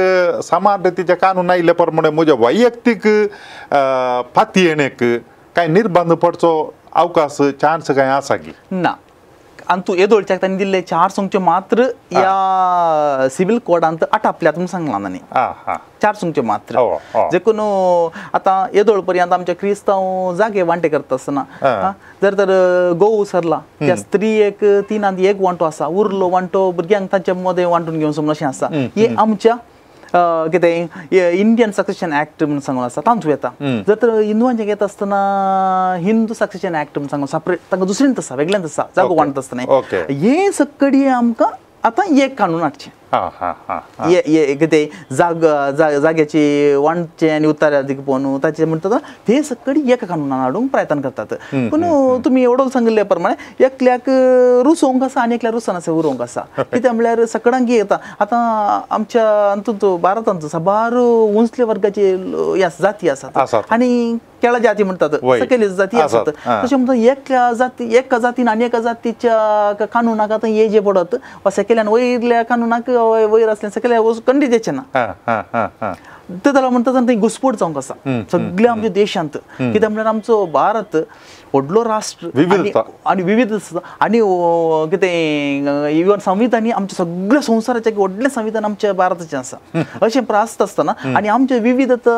समान रितीचें कानून आयिल्ले प्रमाणे म्हज्या वैयक्तीक पातयेणेक कांय निर्बंध पडचो अवकाश चान्स कांय आसा की ना. आनी तूं येदोळच्याक तांणी दिल्ले 4 सुंगच्यो मात्र ह्या सिवील कोडांत आटापल्यात म्हूण सांगलां तांणी, 4 सुंगच्यो मात्र. देखून आतां येदोळ पर्यंत आमच्या क्रिस्तांव जागे वांटे करता आसतना जर तर गोव सरला त्या स्त्रियेक 3 1 वांटो आसा, उरलो वांटो भुरग्यांक तांच्या मदें वांटून घेवन समज अशें आसा. हे आमच्या कितें इंडियन सक्सेशन एक्ट म्हूण सांगून आसा तातूंत येता. जर तर हिंदुवांचें घेता आसतना हिंदू सक्सेशन एक्ट म्हूण सांगून सेपरेट तांकां दुसरेंच आसा, वेगळेंच आसा जागो वांटता आसतना. हें सगळी आमकां आतां एक कानून हाडचें कितें जाग्याची वांटचें आनी उत्तराधिक पळोवन ताचें म्हणटा ते सगळी एका कानुनान हाडूंक प्रयत्न करतात. पूण तुमी एवढो सांगिल्ले प्रमाणे एकल्याक रुसोवंक आसा आनी एकल्याक रुसना आसा उरोवंक आसा. कित्याक म्हणल्यार सगळ्यांक येता. आतां आमच्या हातूंत भारतांत साबार उंचले वर्गाचे जाती आसात आनी केळा जाती म्हणटात सकयली जाती आसात. तशें म्हणटा एकल्या जाती एका जातीन आनी एका जातीच्या कानुनाक आतां हे जे पडत वा सकयल्यान वयल्या कानुनाक वयर आसल्या सकयल्या खंडीत येचें ना. ते जाल्यार म्हणटा थंय घुसपोट जावंक आसा सगळ्या आमच्या देशांत. कित्याक म्हणल्यार आमचो भारत व्हडलो राष्ट्र आनी विविध आनी कितें इवन संविधान आमच्या सगळ्या संवसाराचें व्हडलें संविधान आमच्या भारताचें आसा अशें प्रास्त आसतना आनी आमचे विविधता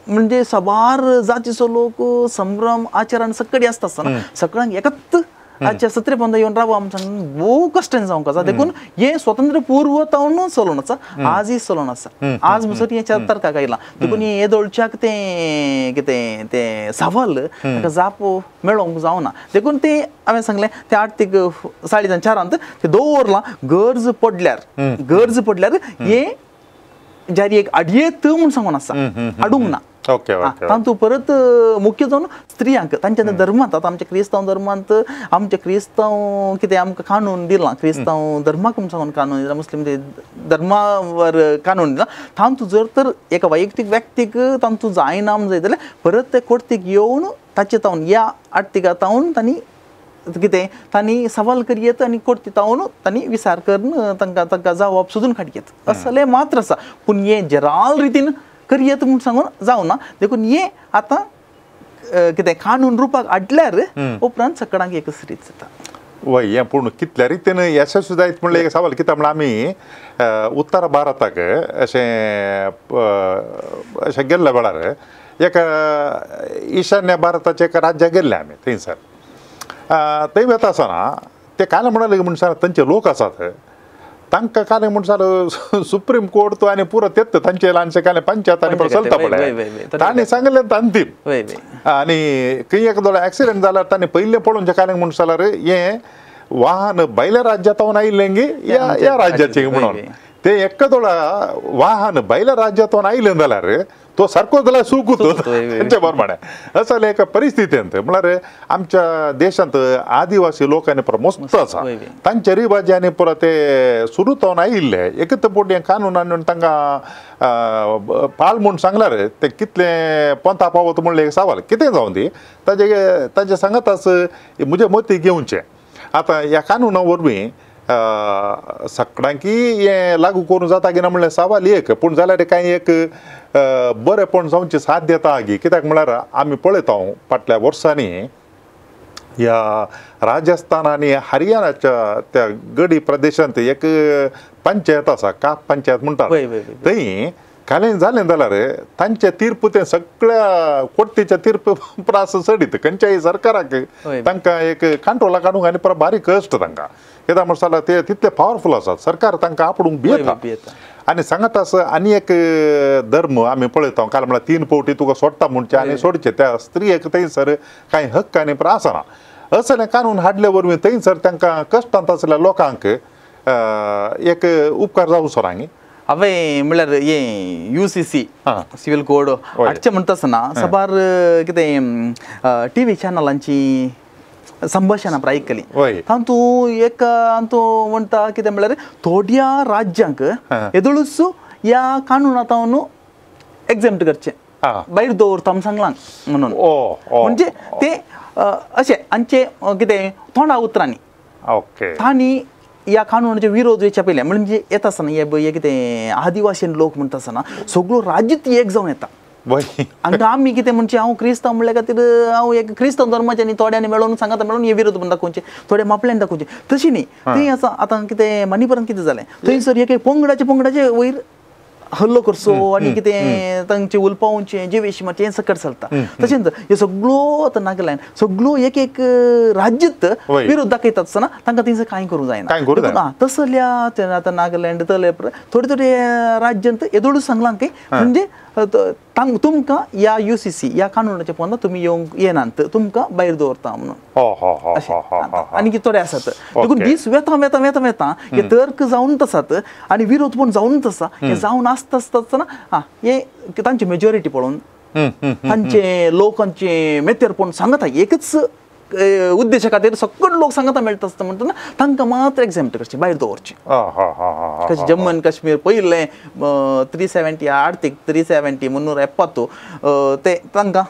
म्हणजे साबार जातीचो लोक संभ्रम आचरण सगळी आसता आसतना सगळ्यांक एकत्र आजच्या सत्रे पोंदा येवन राव आम सांग भोव कश्टान जावंक आसा. देखून हें स्वतंत्र पूर्व तावन चलोवन आसा, आजय चलोवन आसा, आज म्हणसर हें तर्काक आयलां. देखून हें येदोळच्याक तें कितें तें सवाल ताका जाप मेळोवंक जावना. देखून तें हांवें सांगलें तें आर्थिक 4.5 तें दवरलां, गरज पडल्यार गरज पडल्यार हें जारी एक आडयेत म्हूण सांगून आसा, हाडूंक ना. तातूंत परत मुख्य जावन स्त्रियांक तांच्या धर्मांत, आतां आमच्या क्रिस्तांव धर्मांत आमच्या क्रिस्तांव कितें आमकां कानून दिलां, क्रिस्तांव धर्माक म्हूण सांगून कानून दिला, मुस्लीम धर्मावर कानून दिला, तातूंत जर तर एका वैयक्तीक व्यक्तीक तातूंत जायना म्हूण जाय जाल्यार परत ते कोर्तीक येवन ताचे तावन ह्या आर्थिका तावन तांणी कितें तांणी सवाल करयेत आनी कोर्ती तावन तांणी विचार करून तांकां तांकां जावप सोदून काडयेत असलें मात्र आसा. पूण हें जराल रितीन करयेत म्हूण सांगून जावना. देखून हें आतां कितें कानून रुपाक हाडल्यार उपरांत सकडांक एकच रीत जाता. वय हें पूण कितल्या रितीन यशस्वी जायत म्हणल्यार एक सवाल. कित्याक म्हणल्यार आमी उत्तर भारताक अशें अशें गेल्ल्या वेळार एका ईशान्य भारताच्या एका राज्याक गेल्ले आमी, थंयसर थंय वता आसतना ते काल म्हणाले म्हण सर तांचे लोक आसात तांकां काल म्हण सर सुप्रीम कोर्ट तो आनी पुरो तेत तांचे ल्हानशे काले पंचायत आनी चलता पळय तांणी सांगलें अंतीम. आनी खंय एक दोळे एक्सिडंट जाल्यार तांणी पयलें पळोवचें काले म्हण जाल्यार हें वाहन भायल्या राज्यांतून आयिल्लें गी ह्या राज्याचें म्हणून ते एका वाहन भायल्या राज्यांतून आयिल्लें जाल्यार तो सारको जाल्यार सुकूत तांचे प्रमाणे असले एका परिस्थितींत म्हळ्यार आमच्या देशांत आदिवासी लोकांनी पुरो मस्त आसा तांचे रिवाजी आनी पुरो ते सुरू जावन आयिल्ले एक तर हें कानून हाडून तांकां पाळ म्हूण सांगल्यार ते कितलें पोंता पावत म्हणलें एक सवाल. कितें जावन दी ताजे ताजे सांगताच म्हजे मती घेवचें. आतां ह्या कानुना वरवीं सगळ्यांकी हें लागू करूं जाता की ना म्हणल्यार सवाल एक, पूण जाल्यार कांय एक बरेंपण जावची साध्यता गी. कित्याक म्हळ्यार आमी पळयता फाटल्या वर्सांनी ह्या राजस्थान आनी हरियाणाच्या त्या गडी प्रदेशांत एक पंचायत आसा, काप पंचायत म्हणटात, थंय कालें जालें जाल्यार तांचे तीर्प ते सगळ्या कोर्तीच्या तीर्प प्रास चडीत खंयच्याय सरकाराक तांकां एक कंट्रोला काडूंक आनी परत बारीक कश्ट तांकां कित्याक म्हणटा ते तितले पावरफूल आसात, सरकार तांकां आपोवंक भियेता. आनी सांगत आसा आनी एक धर्म आमी पळयता काल म्हळ्यार 3 फावटी तुका सोडटा म्हणचें आनी सोडचें त्या स्त्रियेक थंयसर कांय हक्क आनी आसना. असलें कानून हाडले वरवीं थंयसर तांकां कश्टांत आसल्या लोकांक एक उपकार जावचो ना. हांवें म्हणल्यार हें UCC civil code हाडचें म्हणटा आसतना साबार कितें टीव्ही चॅनलांची संभाशणां आयकलीं, तातूंत एक तातूंत म्हणटा कितें म्हणल्यार थोड्या राज्यांक येदोळूच ह्या कानुनांत एक्झेम्प्ट करचें, भायर दवरता म्हूण सांगलां म्हणून, म्हणजे ते अशें हांचे कितें तोंडा उतरांनी तांणी ह्या कानुनाचो विरोध वयच्या पयलें म्हणजे येता आसतना हे कितें आदिवासी लोक म्हणटा आसतना सगळो राज्य एक जावन येता. हांगा आमी कितें म्हणजे हांव क्रिस्तांव म्हणल्या खातीर हांव एक क्रिस्तांव धर्माचे न्ही थोड्यांनी मेळोवन सांगता मेळोवन हे विरोध म्हण दाखोवचे, थोडे मापल्यान दाखोवचे, तशी न्ही. थंय आसा आतां कितें मणिपुरान कितें जालें थंयसर एक पंगडाचे पंगडाचे वयर हल्लो करचो आनी कितें तांचे उलपावचें जिवेश मारचें हें सकट चलता. तशेंच हे सगळो आतां नागालँड सगळो एक एक राज्यत विरोध दाखयता आसतना तांकां थंयसर कांय करूंक जायना. तसल्या आतां नागालँड तले थोडे थोडे राज्यांत येदोळूच सांगलां की म्हणजे तुमकां ह्या UCC ह्या कानुनाच्या पोंदा तुमी येवंक येनात, तुमकां भायर दवरता म्हणून आनी थोडे आसात. देखून दीस वेता वेता वेता वेता हे तर्क जावनच आसात आनी विरोध पण जावनच आसा. हे जावन आसता आसता आसतना आं हे तांची मेजॉरिटी पळोवन तांचे लोकांचे मेतेरपण सांगता एकच उद्देशा खातीर सगळे लोक सांगता मेळटा आसता म्हणटना तांकां मात्र एक्झेम्प्ट करचें, भायर दवरचें. कशें जम्मू आनी काश्मीर पयलें 370 आर्थीक 370 370 ते तांकां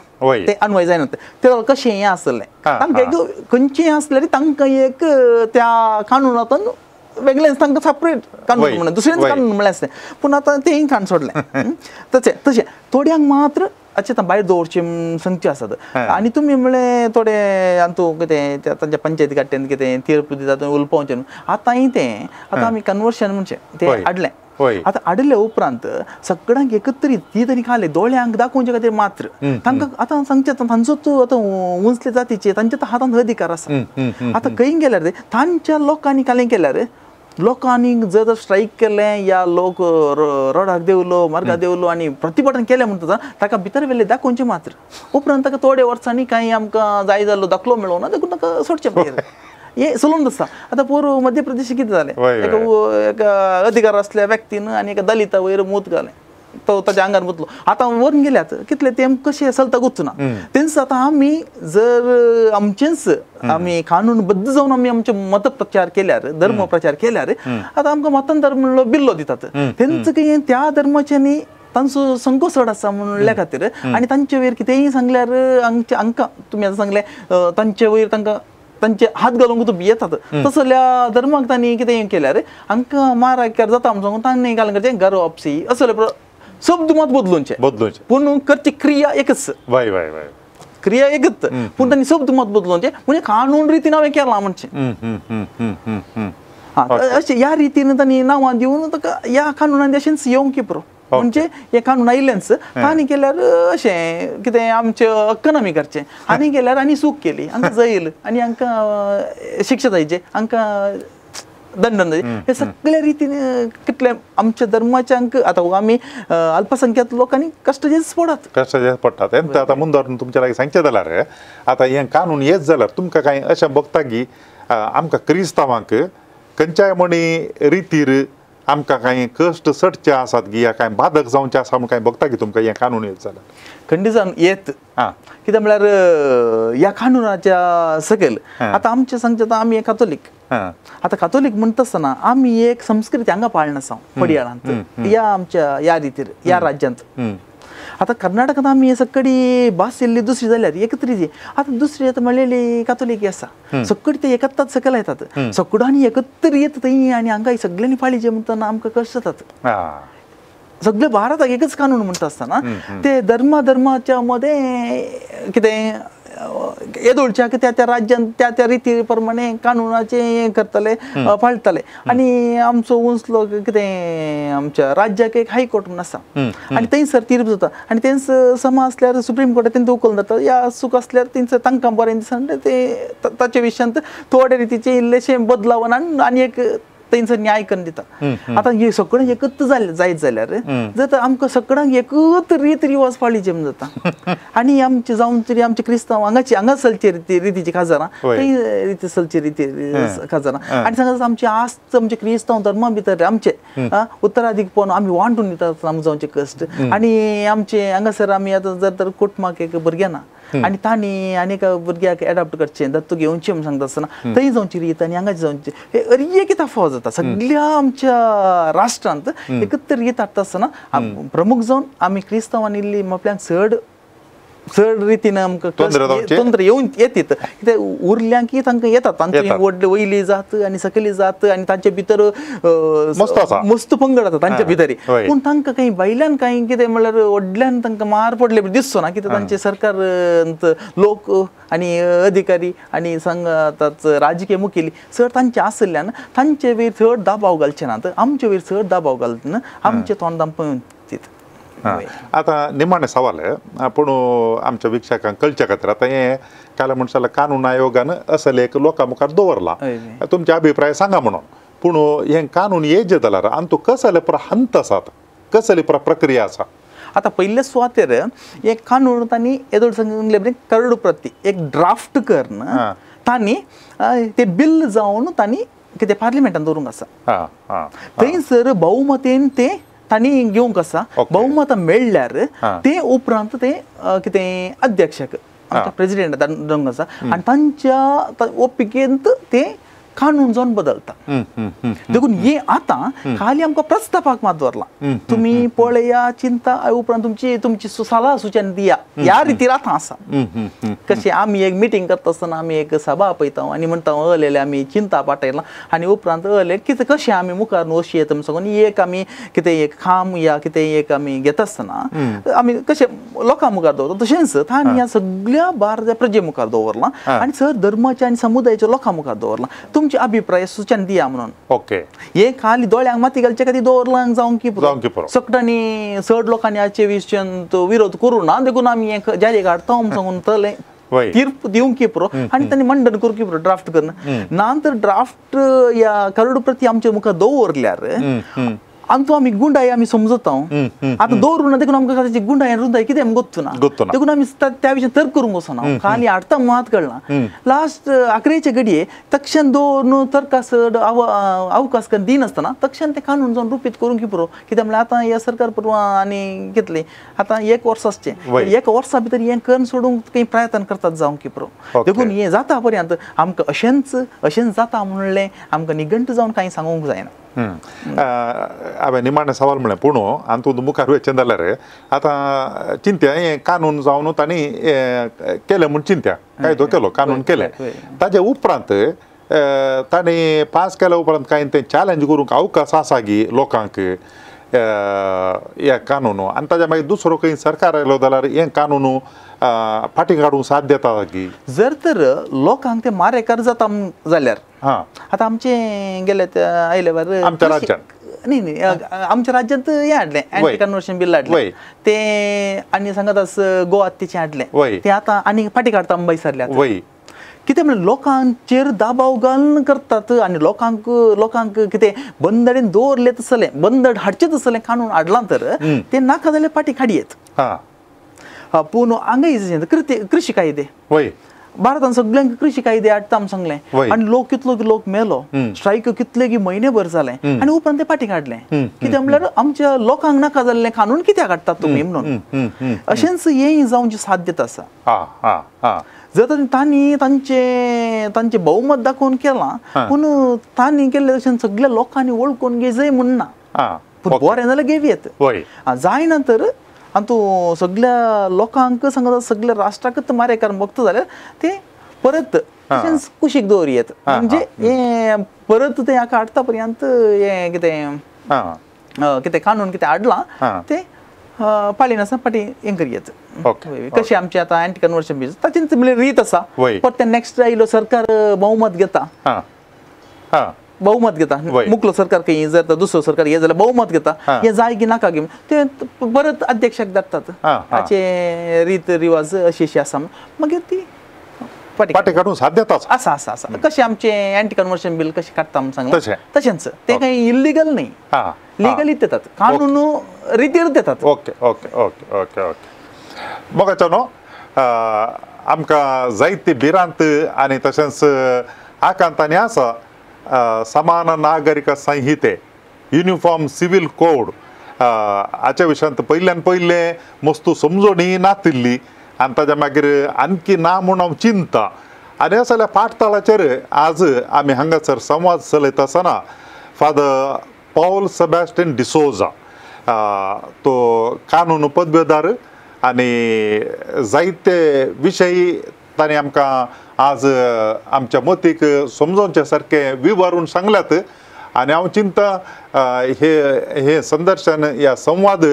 ते अन्वय जायना ते कशें हें आसलें तांकां एक खंयचें आसलें तांकां एक त्या कानुनांतून वेगळेंच तांकां सेपरेट कानून म्हणून दुसरेंच कानून म्हणलें आसलें, पूण आतां तेंय कान सोडलें. तशें तशें थोड्यांक मात्र अशें आतां भायर दवरचें सांगचें आसात. आनी तुमी म्हणलें थोडे हातूंत कितें तांच्या पंचायती काडटेन कितें तीर्प दितात उलपावचें, आतांय तें आतां आमी कन्वर्शन म्हणचें तें हाडलें. आतां हाडले उपरांत सगळ्यांक एकत्रीत ती तांणी खाले दोळ्यांक दाखोवचे खातीर मात्र तांकां आतां सांगचें तांचोच आतां उंचले जातीचे तांच्या हातांत अधिकार आसा. आतां खंय गेल्यार तांच्या लोकांनी कालें केल्यार लोकांनी जर स्ट्रायक केलें या लोक रोडाक देंवलो मार्गाक देंवलो आनी प्रतिभटन केलें म्हणटा ताका भितर व्हेलें दाखोवचें मात्र. उपरांत ताका थोडे वर्सांनी कांय आमकां जाय जाल्लो दाखलो मेळोना देखून ताका सोडचें भायर. हें चलून आसा. आतां पोरूं मध्य प्रदेश कितें जालें, एका अधिकार आसल्या व्यक्तीन आनी एका दलिता वयर मूत घालें, तो ताच्या आंगार मुतलो. आतां व्हरून गेल्यात कितले तेम कशें चलता ना. तेंच आतां आमी जर आमचेंच आमी कानूनबद्ध जावन आमी आमचे मत प्रचार केल्यार धर्म प्रचार केल्यार आतां आमकां मतांतर म्हणलो बिल्लो दितात. तेंच कितें त्या धर्माच्यानी तांचो संको चड आसा म्हणल्या खातीर आनी तांचे वयर कितेंय सांगल्यार हांकां तुमी आतां सांगलें तांचे वयर तांकां तांचे हात घालूंक तूं भियेतात तसल्या धर्माक तांणी कितें केल्यार हांकां मारायकार जाता म्हूण सांगून तांणी घालून करचें घर वापसी असले शब्द मात बदलूनचे बदलूनचे पूण करची क्रिया एकच. वय वय वय क्रिया एकच पूण तांणी शब्द मात बदलूनचे म्हणजे कानून रितीन हांवें केलां म्हणचें. हां अशें ह्या रितीन तांणी नांवां दिवन ताका ह्या कानुनान अशेंच येवंक पुरो म्हणजे हे कानून आयिल्लेंच तांणी केल्यार अशें कितें आमचें हक्कन आमी करचें आनी केल्यार आनी चूक केली हांकां जैल आनी हांकां शिक्षा जायचे हांकां दंडन जायचे हे सगळे रितीन कितले आमच्या धर्माच्यांक आतां आमी अल्पसंख्याक लोकांनी कश्ट पडत कश्ट पडटात. आतां मुंदारून तुमच्या लागीं सांगचें जाल्यार आतां हें कानून येत जाल्यार तुमकां कांय अशें भोगता की आमकां क्रिस्तांवांक खंयच्याय म्हणी रितीर आमकां कांय कश्ट चडचे आसात की या कांय बाधक जावचे आसा म्हूण कांय भोगता की तुमकां हें कानून येत जाल्यार? खंडीत जावन येत. कितें म्हळ्यार ह्या कानुनाच्या सकयल आतां आमचें सांगचें आतां आमी कातोलीक. आतां कातोलीक म्हणटा आसतना आमी एक संस्कृती हांगा पाळण आसा पडियाळांत ह्या आमच्या ह्या रितीर ह्या राज्यांत. आतां कर्नाटकांत आमी सगळी भास इल्ली दुसरी जाल्यार एकत्रीत आतां दुसरी आतां म्हणलेली कातोलीक आसा सगळी ते एकत्रात सकयल येतात सगळ्यांनी एकत्र येत थंय आनी हांगा सगळ्यांनी पाळीचे म्हणटना आमकां कश्ट जातात. सगळे भारताक एकच कानून म्हणटा आसतना ते धर्मा धर्माच्या मदें कितें येदोळच्याक त्या त्या राज्यांत त्या त्या रिती प्रमाणे कानुनाचें हें करतले पाळटले. आनी आमचो उंचलो कितें आमच्या राज्याक एक हायकोर्ट म्हूण आसा आनी थंयसर तीर्प जाता आनी तेंच समा आसल्यार सुप्रीम कोर्टात तेंच उखल जाता या चूक आसल्यार तेंच तांकां बरें दिसना ते ताचे विशयांत थोडे रितीचे इल्लेशें बदलावन आनी एक थंयसर न्याय करून दिता. आतां हे सगळें एकत्र जालें जायत जाल्यार जर आमकां सगळ्यांक एकच रीत रिवाज पाळीचे म्हूण जाता. आनी आमचे जावन तरी आमचे क्रिस्तांव हांगाची हांगा चलचे रितीची खाजरां थंय रिती चलची रिती खाजरां आनी सांगा आमची आस्त आमचे क्रिस्तांव धर्मा भितर आमचे उत्तराधिकपण आमी वांटून दितात आमकां जावचे कश्ट. आनी आमचे हांगासर आमी आतां जर तर कुटुंबाक एक भुरगें ना आनी तांणी आनी एका भुरग्याक एडॉप्ट करचें दत्तू घेवचें म्हूण सांगता आसतना थंय जावची रीत आनी हांगा जावची हे अरी एक तफावत जाता सगळ्या आमच्या राष्ट्रांत एकत्र रीत हाडटा आसतना प्रमुख जावन आमी क्रिस्तांवांनी इल्ली आपल्याक चड चड रितीन आमकां तंत्र येवन येतात कित्याक उरल्यांकी तांकां येतात तांची व्हडली वयली जात आनी सकयली जात आनी तांचे भितर मस्त पंगड आसा तांच्या भितर. पूण तांकां कांय भायल्यान कांय कितें म्हणल्यार व्हडल्यान तांकां मार पडले दिसचो ना कित्याक तांचे सरकार लोक आनी अधिकारी आनी सांगतात राजकीय मुखेली चड तांचे आशिल्ल्यान तांचे वयर चड दबाव घालचे नात आमचे वयर चड दबाव घालतना आमचे तोंड आमकां दित. आतां निमाणें सवाल पूण आमच्या वीक्षकांक कळच्या खातीर आतां हें काल म्हणटा जाल्यार कानून आयोगान असले एक लोकां मुखार दवरला तुमचे अभिप्राय सांगा म्हणून. पूण हें कानून येजे जाल्यार आनी तो कसले पुरा हंत आसात कसली पुरा प्रक्रिया आसा? आतां पयले सुवातेर एक कानून तांणी येदोळ सांगलें करडू प्रती एक ड्राफ्ट करून तांणी ते बिल जावन तांणी कितें पार्लिमेंटान दवरूंक आसा थंयसर बहुमतीन ते तांणी घेवंक आसा. बहुमतां मेळ्ळ्यार ते उपरांत ते कितें अध्यक्षक आमच्या प्रेजिडेंट दवरूंक आसा आनी तांच्या ओपिकेंत ते कानून जावन बदलता. देखून हे आतां खाली आमकां प्रस्तापाक मात दवरला तुमी पळया चिंता उपरांत तुमची तुमची सलाह सुचन दिया ह्या रितीर आतां आसा. कशें आमी एक मिटींग करता आसतना आमी एक सभा आपयता आनी म्हणटा अलेले आमी चिंता पाठयला आनी उपरांत अले कितें कशें आमी मुखार वशी येता सांगून एक आमी कितें एक खाम या कितें एक आमी घेता आसतना आमी कशें लोकां मुखार दवरता तशेंच तांणी ह्या सगळ्या भारतीय प्रजे मुखार दवरलां आनी सर धर्माच्या आनी समुदायाच्या लोकां मुखार दवरलां. तुमचे अभिप्राय सूचन दिया म्हणून. ओके हे खाली दोळ्यांक माती घालचे खातीर दवरलां जावंक की पुरो सगळ्यांनी चड लोकांनी हाचे विशयांत विरोध करूं ना देखून आमी हें जारी काडटा सांगून तले तीर्प दिवंक की पुरो आनी तांणी मंडन करूंक की पुरो ड्राफ्ट करून ना तर ड्राफ्ट या करडू प्रती आमचे मुखार दवरल्यार आमचो आमी गुंडाय आमी समजता आतां दवरूं ना देखून आमकां ताची गुंडाय रुंदाय कितें आमकां गोत्तू ना देखून आमी त्या विशय तर्क करूंक वचना खाली हाडटा मात कळना लास्ट आखरेचे घडये तक्षण दवरून तर्का चड अवकाश करून दिनासतना तक्षण ते कानून जावन रुपीत करूंक की पुरो कित्याक म्हणल्यार आतां ह्या सरकार परवां आनी कितलें आतां एक वर्स आसचें एक वर्सा भितर हें करून सोडूंक काही प्रयत्न करतात जावंक की पुरो देखून हें जाता पर्यंत आमकां अशेंच अशेंच जाता म्हणलें आमकां निगंट जावन कांय सांगूंक जायना. हांवें निमाणें सवाल म्हणलें पूण आनी तूं मुखार वचचें जाल्यार आतां चिंत्या हें कानून जावन तांणी केलें म्हूण चिंत्या कायदो केलो कानून केलें ताजे उपरांत तांणी पास केल्या उपरांत कांय तें चॅलेंज करूंक अवकाश आसा गी लोकांक ह्या कानून आनी ताज्या मागीर दुसरो खंय सरकार आयलो जाल्यार हें कानून फाटीं काडूंक साथ दिता गी जर तर लोकांक ते मारेकार जाता जाल्यार हां आतां आमचे गेले आयले बर आमच्या राज्यांत न्ही न्ही आमच्या राज्यांत हें हाडलें एंटी कन्वर्शन बील हाडलें तें आनी सांगत आस गोवा तिचें हाडलें तें आतां आनी फाटीं काडटा मुंबय सरल्या कितें म्हणल्यार लोकांचेर दबाव घालून करतात आनी लोकांक लोकांक कितें बंदडेन दवरलें तसलें बंदड हाडचें तसलें कानून हाडलां तर तें नाका जाल्यार फाटीं काडयेत. पूण हांगा कृशी कायदे भारतान सगळ्यांक कृशी कायदे हाडटा आमी सांगलें आनी लोक कितलो लोक मेलो स्ट्रायक कितले की म्हयने भर जालें आनी उपरांत ते फाटीं काडलें कित्याक म्हणल्यार आमच्या लोकांक नाका जाल्लें कानून कित्याक हाडटात तुमी म्हणून अशेंच हें जावची साध्यता आसा. जर तांणी तांचे तांचें बहुमत दाखोवन केलां पूण तांणी केल्ले तशें सगळ्या लोकांनी वळखून घेजय म्हण ना पूण बरें जाल्यार घेवयेत जायना तर आनी तूं सगळ्या लोकांक सांगता सगळ्या राष्ट्राकच मारेकार बघता जाल्यार ते परत तशेंच कुशीक दवरयेत म्हणजे हें परत तें हाका हाडटा पर्यंत हें कितें कितें कानून कितें हाडलां तें पाळिनासतना फाटीं हें करयेत. कशें आमचें आतां एंटी कन्वर्शन बील ताचेंच म्हणल्यार रीत आसा परत तें नॅक्स्ट आयलो सरकार बहुमत घेता बहुमत घेता मुखलो सरकार खंय जर दुसरो सरकार हे जाल्यार बहुमत घेता हे जाय की नाका की ते परत अध्यक्षाक धाडटात हाचे रीत रिवाज अशी अशी आसा मागीर ती फाटीं काडूंक साध्यता आसा आसा आसा कशें आमचें एंटी कन्वर्शन बील कशें काडटा आमी सांगलें तशेंच तें कांय इल्लिगल न्ही लिगली देतात कानून रितीर देतात. Okay okay okay okay okay मोगाचो न्हू आमकां जायती भिरांत आनी तशेंच आकांतांनी आसा समान नागरिक संहिते युनिफॉर्म सिव्हील कोड हाच्या विशयांत पयल्यान पयलें मस्तू समजणी नातिल्ली आनी ताज्या मागीर आणखी ना म्हूण हांव चिंता आनी अशें जाल्यार पाठताळाचेर आज आमी हांगासर संवाद चलयता आसतना फादर पॉल सेबॅस्टियन डिसोजा तो कानून पदवेदार आनी जायते विशयी ताणें आमकां आज आमच्या मतीक समजोवचे सारकें विवरून सांगल्यात आनी हांव चिंता हे हे संदर्शन ह्या संवाद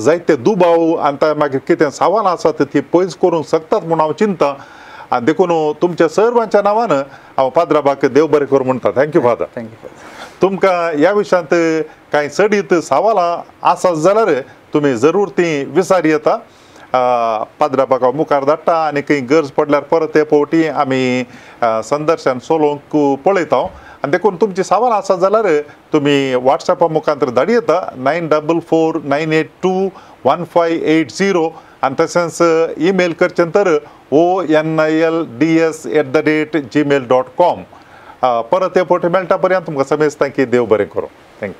जायते दुबाव आनी ताच्या मागीर कितें सवालां आसात ती पयस करूंक शकतात म्हूण हांव चिंता आनी देखून तुमच्या सर्वांच्या नांवान हांव पाद्राबाक देव बरें करूं म्हणटा. Thank you father. Thank you. तुमकां ह्या विशयांत कांय चडीत सवालां आसात जाल्यार तुमी जरूर ती विचार येता पाद्राबाक मुखार धाडटा आनी खंय गरज पडल्यार परत ते फावटी आमी संदर्शन चलोवंक पळयता आनी देखून तुमची सवाल आसा जाल्यार तुमी वॉट्सॅपा मुखार धाड येता 944982 1580 आनी तशेंच ईमेल करचें तर onilds@gmail.com. परत ते फावटी मेळटा पर्यंत तुमकां समेस्तांक की देव बरें करूं. Thank you.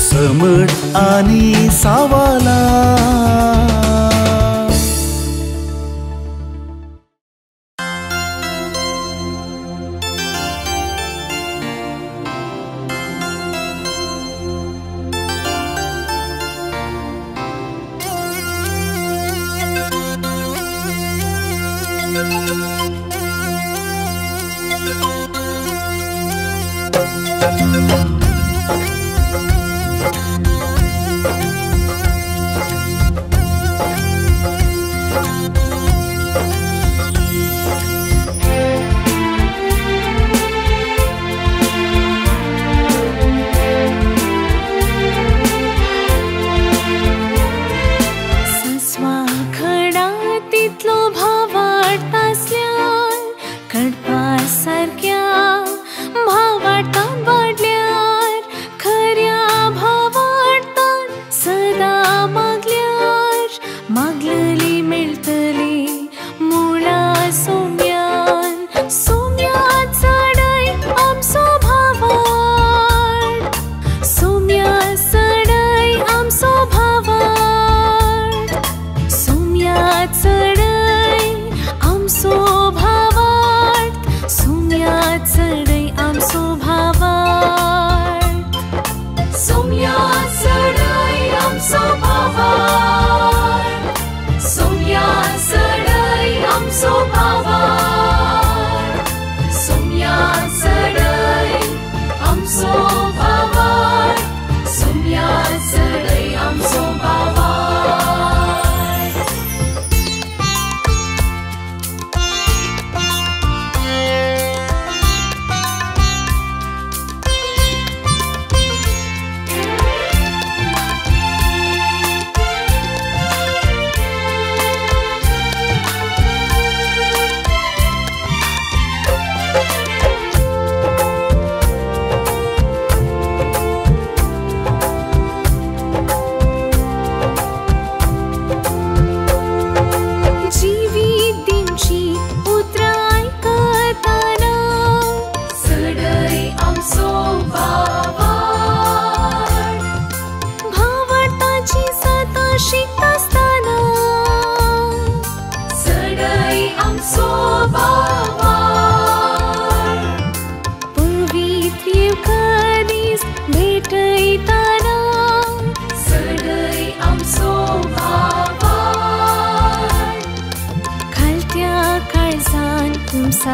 समज आनी सावाला.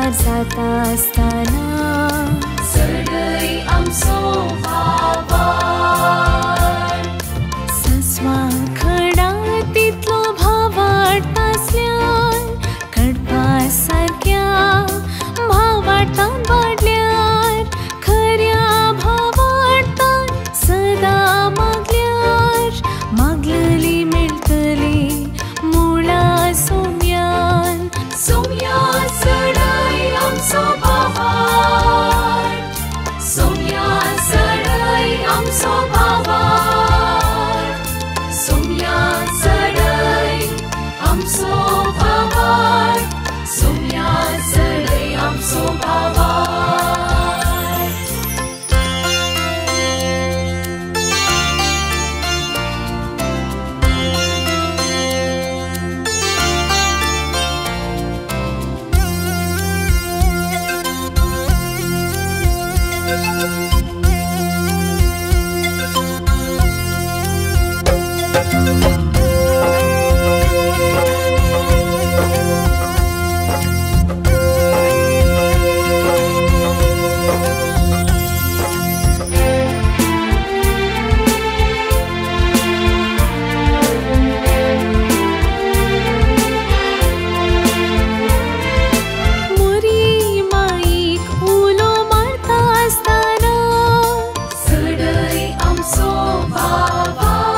काबार जाता आसतना चडय आमचो भावार्थ सस्वा खडा तितलो भावार्थ आसल्यार कडपा सारक्या भावार्थान वाडल्यार खऱ्या भावार्थान सदां मागल्यार मागलली मेळटली मुळा सोम्यान सोम्या चडय आमचो भावार्थ सोम्या चडय आमचो भावार्थ सोम्या चडय आमचो भावार्थ सोम्या चडय आमचो भावार्थ. मोरी माईक उलो मारता आसतना चडय आमचो भावार्थ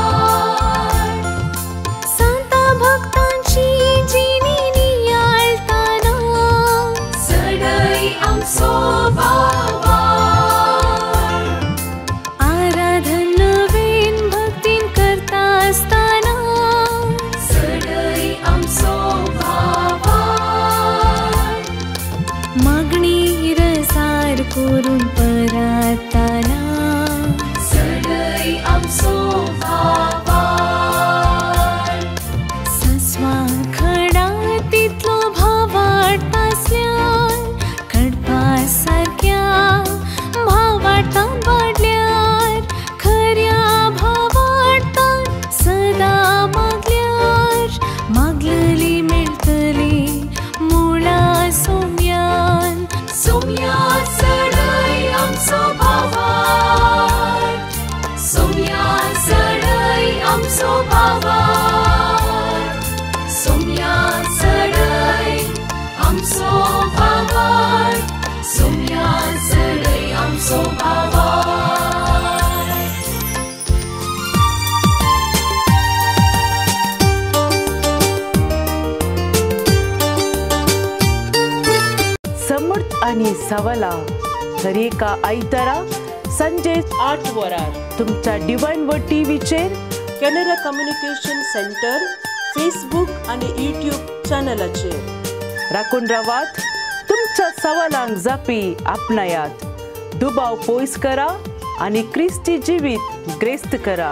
सांता भक्तांची जिणी नियाळताना चडय आमचो भावार्थ आराधन नवीन भक्तीन करता आसतना चडय आमचो भावार्थ मागणी रसार करून परातना चडय आमचो भावार्थ सस्वा खडा तितलो भावार्थ आसल्यार कडपा सारक्या भावार्थान वाडल्यार खऱ्या भावार्थान सदां मागल्यार मागलली मेळटली मुळा सोम्यान सोम्या चडय आमचो भावार्थ सोम्या चडय आमचो भावार्थ सोम्या चडय आमचो भावार्थ सोम्या चडय आमचो भावार्थ. समर्थ आणि सवला दरेका आयतारा संजे 8 वरार तुमच्या डिवाइन वर्ड टीव्हीचेर कॅनरा कम्युनिकेशन सेंटर फेसबुक आणि यूट्यूब चॅनलाचेर राखून रावात. तुमच्या सवालांक जापी आपणायात, दुबाव पयस करा आणि क्रिस्ती जिवीत ग्रेस्त करा.